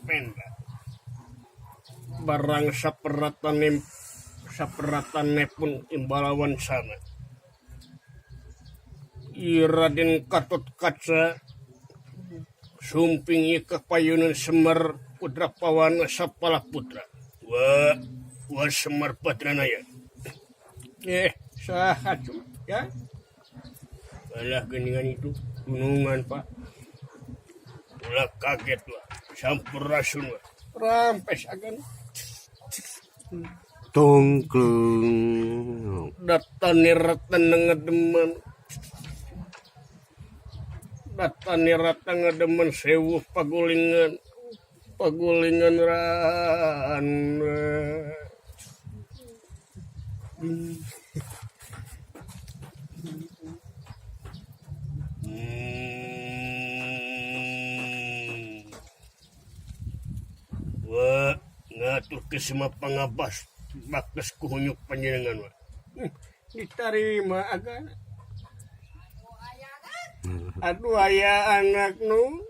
Penda. Barang saperatane saperatane pun imbalawan sana. I Raden Gatotkaca sumping ieu ka payunan Semar Putra Pawana Sapala Putra. Wa wa Semar Badranaya. Eh, saha cuma ya? Alah geningan itu gunungan Pak. Ulah kaget wa. Sampurasun wa. Rampes agan. Tongkleng. Datane rata ngedeman. Datane rata ngedeman sewu pagulingan. Pagulingan ran. Wa ngatur ke semua pangabas bakes kuhunyuk panjenengan wa. Ditarima agan. Aduh aya anak nu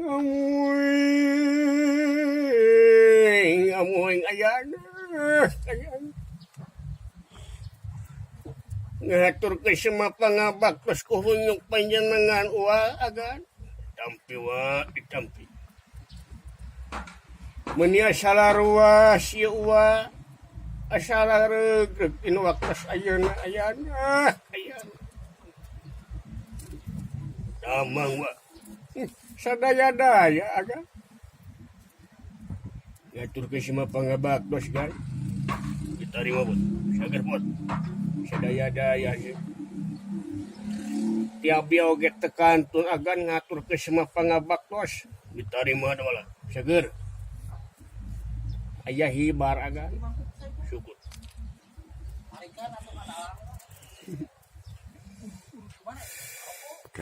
amuing amuing aya anak aya anak. Ngatur ke semua pangabaktos kuhunyuk panjenengan wa agan. Tampi wa ditampi. Meuni asa ruas ieu wa asa regreg dina waktos ayeuna aya anak aya anak. Damang wa. Sadaya-daya agan. Ngatur ke semua pangabaktos gan. Ditarima bot. Sager bot. Sadaya-daya sih. Tiap abi oge teu kantun agan ngatur ke semua pangabaktos. Ditarima dola. Seger. Aya hibar agan. Syukur.